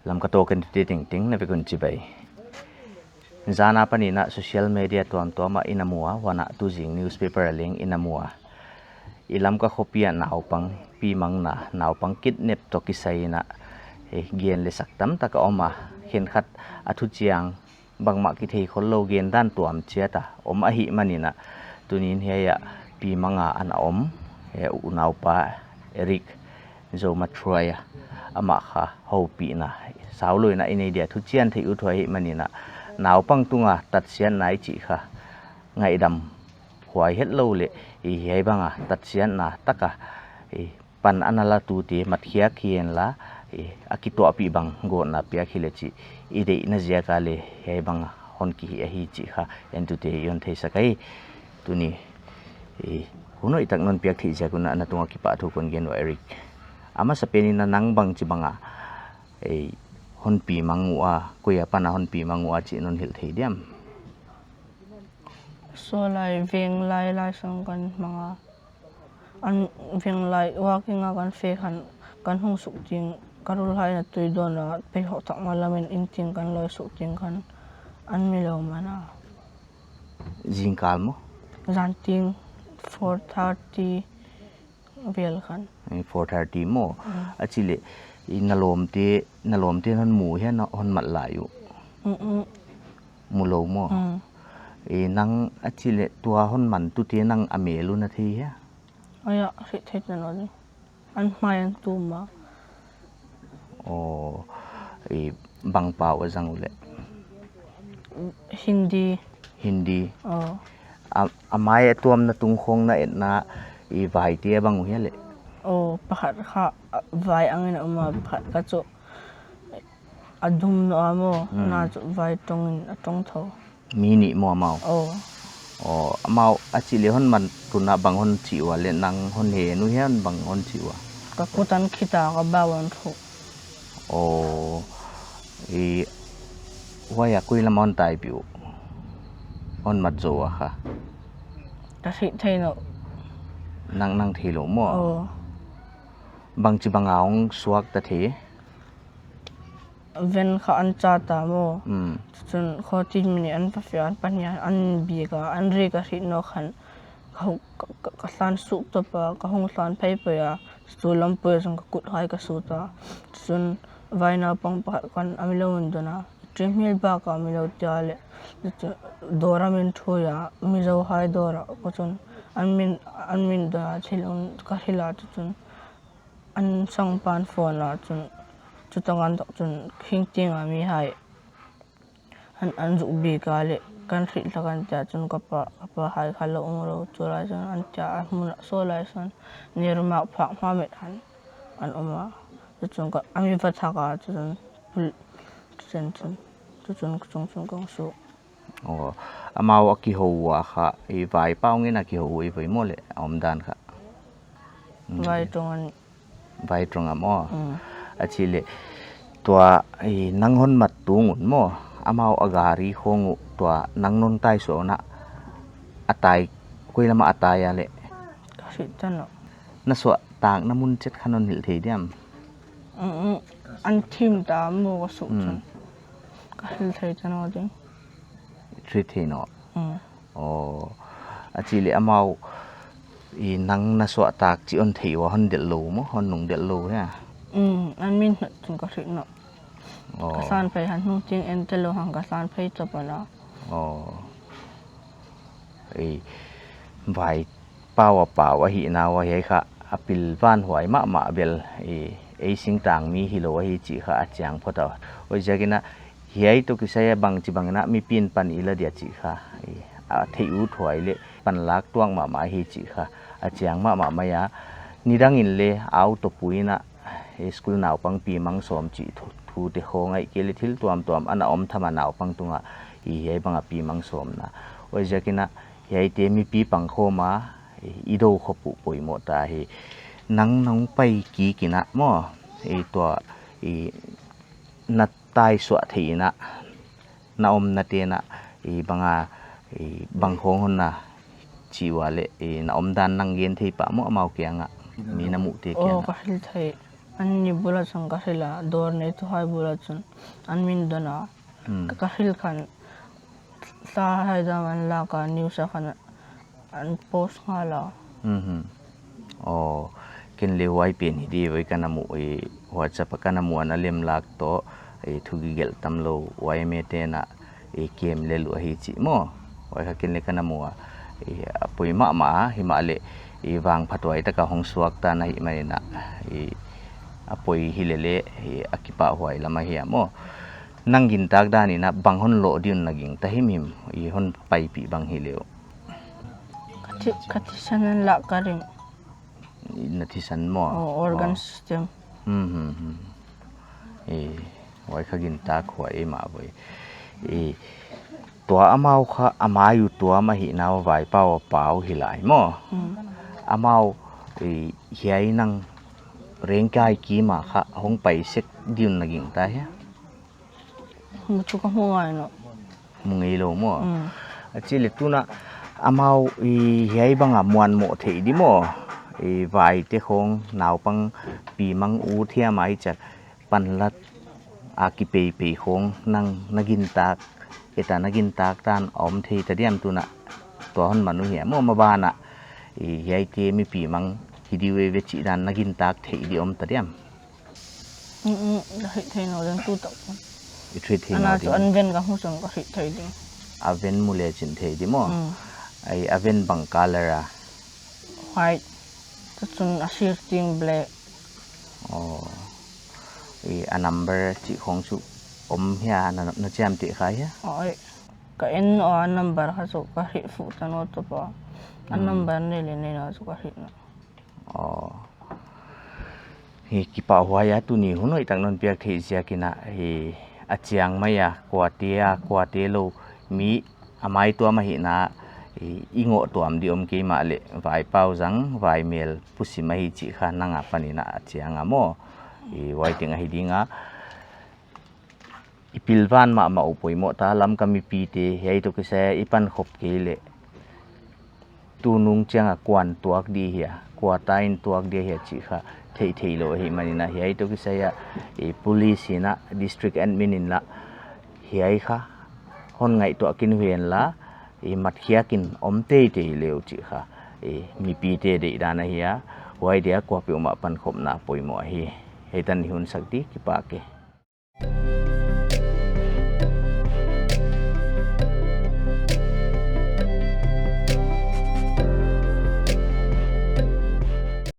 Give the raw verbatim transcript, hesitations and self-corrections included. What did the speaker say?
Lamka Talk en tute tengteng na vek un chibai. Zan apan in a social media tuamtuam ah i na mu a, huan a tuzing newspaper ah leng i na mu a. I Lamka khopi ah naupang pimangna, naupang kidnap toh kisai in a, eh, gen le sak tamtak a om a, khenkhat a thuchiang bangmah kithei khollou, gen dan tuam chiat a om ahihman in a, tuni'n hiai ah pimang a ana om, eh, unaupa Eric Zo Mathuaia, amah kha houpihna saulou in a i nei dia, thuchian theih ut huai ahihman in a, naupang tung a tatsiatna i chih kha ngaihdam huai hetlou leh, i hiai bang a tatsiatna tak a, i pan ana latute mat khiak hi hen la, i a kituahpih bang gawtna piak hi leh chih i deihna ziak a leh hiai bang a hon kihih ahi chih kha en tute i hon theisak ahi. Tuni, i hun hoihtak non piak theih ziak un a na tung a kipahthu kon gen ua Eric. A masapen in a nang bangchi bang a, i hon pimang ua, koi apan a hon pimang ua chih non hilh thei diam? Sawlai Venglai lai sang kan mang a. An Venglai walking a kan fe khan, kan hong suk ting, ka rul hai na tui dawn a, pei hok tak ma lam in in ting kan lawi suk ting khan an mi lou man a. Zingkal maw? Zan ting four thirty vel khan. Eh, four thirty maw? Mm. A chih leh, i na lawmte, na lawmte hon mu hia, na hon mat lai uh? Mm, mm. Mu lou maw? Mm. I nang a chih leh tua hon man tute nang a mel uh na thei hia? Aia, hre thei ta nawn ding. An hmai an tum a. Aw, i bang pau a zang uh leh? Hindi. Hindi. Aw. A, a mai a tuamna tung khong na etna i vaite a bang uh hia leh? Aw, pakhat kha, a, vai ang in a um a, pakhat kha chu a dum nawn a maw, Hmm. na chu vai tong in a tong tho. Mi nih maw amau? Aw. Aw, amau a chih leh hon man tun a bang hon chih ua leh nang hon he nu hian bang hon chih ua? Ka kut an khit a ka bau an thu. Aw, i huai a koi lam a hon taipih uh? Hon mat zou a kha? Ka hre thei nawn. Nang, nang theilou maw? Aw. Bangchi bang a hong suak ta thei? Van kha an chah ta maw. Mm. Chun khawtin mi nih an va fia, an pahnih an bik a, an rek a hrit nawn khan ka hu-, ka, ka, ka hlan suk top a, ka hong hlan phei phei a, chu lam pui a chun ka kut hai ka sut a. Chun vai naupang pakhat khan a mi lou in dawn a, tui hmil bak a mi lou tia leh, chu dawr a min thuai a, Mizo hai dawr a, ka chun an min, an min dawn a, thil un ka hril a, chu chun an sang pan phone a chun, chu tang an tak chun khing ting a mi hai an, an zuk bik a leh kan hrilh thak an tia chun ka pa, ka pa hai kha lou um lou chu lai chun an tia a hmun a saw lai chun ni ruk mak phak hma met han an um a. Chu chun ka, a mi va thak a chu chun pul, chu chun, chu chun, chu chun ka chung chun kong su. Aw, amau a kihou ua kha, i vai pau ngen a kihou ua i voi maw leh, a omdan kha? Mm. Vai tong an. Vai tong a maw? Mm. A chih leh, tua, i nang hon mat tung un maw, amau a gari khong uh, tua nang non tai suah un a, a tai, koi lam a a tai a leh? Ka hre ta nawn. Na suahtakna mun chet kha non hilh thei diam? Mm, mm. An thim ta maw ka suk Mm. chun. Ka hre thei ta nawn ding. Hre thei nawn. Mm. Aw. A chih leh amau i nang na suahtak chih hon theih ua hon delh lou maw, hon nung delh lou hia? Mm, an min hnat chun ka hre nawn. Aw. Ka hlan phei han hnung ting en te lou hang ka hlan phei top a na. Aw. Ei, vai pau a pau ahihna ua hiai kha a pilvan huai mahmah bel, i, ei singtang mi hilou ahi chih kha a chiang phot a. Huaiziakin a hiai toh kisai a bangchi bangin a mipi'n pan i la dia chih kha, i, a theih ut huai leh panlak tuak mahmah ahi chih kha a chiang mahmah mai a. Nidang in leh a u toh pu in a, i, school naupang pi mang sawm chih thu, thute khong ahihkeileh thil tuamtuam ana om tham a naupang tung a, i, hiai bang a pi mang sawmna. Huaiziakin a hiaite mipi pangkhawm a, i, i do khop uh poimoh ta hi. Nang nang pai kik in a maw, i, tua, i, na tai suah theih in a, na omna te'n a, i, bang a, i, bang khong hon na chih ua leh, i, na omdan nang gen thei pah maw amau kiang a, mi na muhte kiang a? Aw, ka hre thei. Anni bul a chun ka hril a, dawr neitu hai bul a chun an min dong a. Hmm. Ka, ka hril khan, thla hai dam an lak a, news a khan an post ngal a. Mhm. Aw, ken leng huai pen hi di, huai ka na mu, eh, WhatsApp a ka na mu a na lem lak toh, eh, thugigelh tam lou, huai mete na, eh, kem lel uh ahi chih maw. Huai kha ken leng ka na mu a, eh, a poi mahmah a, himahleh, eh, vangphathuai taka hong suak ta na hi mai na, eh, a poi hi lele, eh, a kipahhuai lam ahi a maw. Nang gintak dan in a bang hon loh di un na gingta himhim, eh, hon paipih bang hi leh uh. Ka thi-, ka thisan an lak ka ring. Na thisan maw? Oh, organ system. Hmm, hmm, hmm. Eh, huai kha gintak huai mah voi. Eh, tua amau kha amau tuam ahihna uh Vaipa uh pau hi lai maw? Hmm. Amau, eh, hiai nang Rengkai kim a kha hong pai sek di un na gingta hia? Mu chu ka mu ngai lou. Mu ngai lou maw? Mm. A chih leh tuna amau hiai bang a muanmoh theih di maw? Vaite khong, naupang, pi mang, u thiam a i chih panlat a kipeipei khong nang na gintak, eta na gintak tan om thei ta diam tuna tua hon man uh hia maw, maban a hiaite mipi mang hi di uh ve chih dan na gintak theih di om ta diam? Mm, mm, ka hril thei nawn ding tu tak. I hril thei nawn ding. Ana chu an ven ka hmu chun ka hril thei ding. A ven mu leh chih theih di maw? Mm. Ai, a ven bang color a? White. Tuchun a sir ting black. Oh. I, a number chih khong chu om hia na, na chiamteh kha hia? Oh, ai. Ka en a number kha chu ka hril fuh ta nawn tou pa. A number nei leh nei nawn chu ka hril nawn. Oh. Hi kipahhuai a tuni hun hoihtak non piak theih ziakin a, hi a chiang mai a, kuate a, kuate lou, mi a mai tuam ahihna, hi i ngoh tuam di om kei mahleh, Vaipa uh zang, vaimel pusim ahi chih kha nang apan in a chiang a maw. Hi huai teng ahi ding a. I pilvan mahmah uh poimoh ta, Lamka mipite, hiai toh kisai a i pankhop kei leh. Tunung chiang a kuan tuak di hia, kua ta in tuak di hia chih kha theih theih lou ahihmanin a hiai toh kisai a, i police in a district admin in la, hiai kha hon ngaihtuah kin uh hen la, i mat khiak in om teitei leh uh chih kha, i mipite deihdan ahi a, huai dia kuapeuhmah pankhopna poimoh ahi. Hiai tan i hun sak di, kipak e.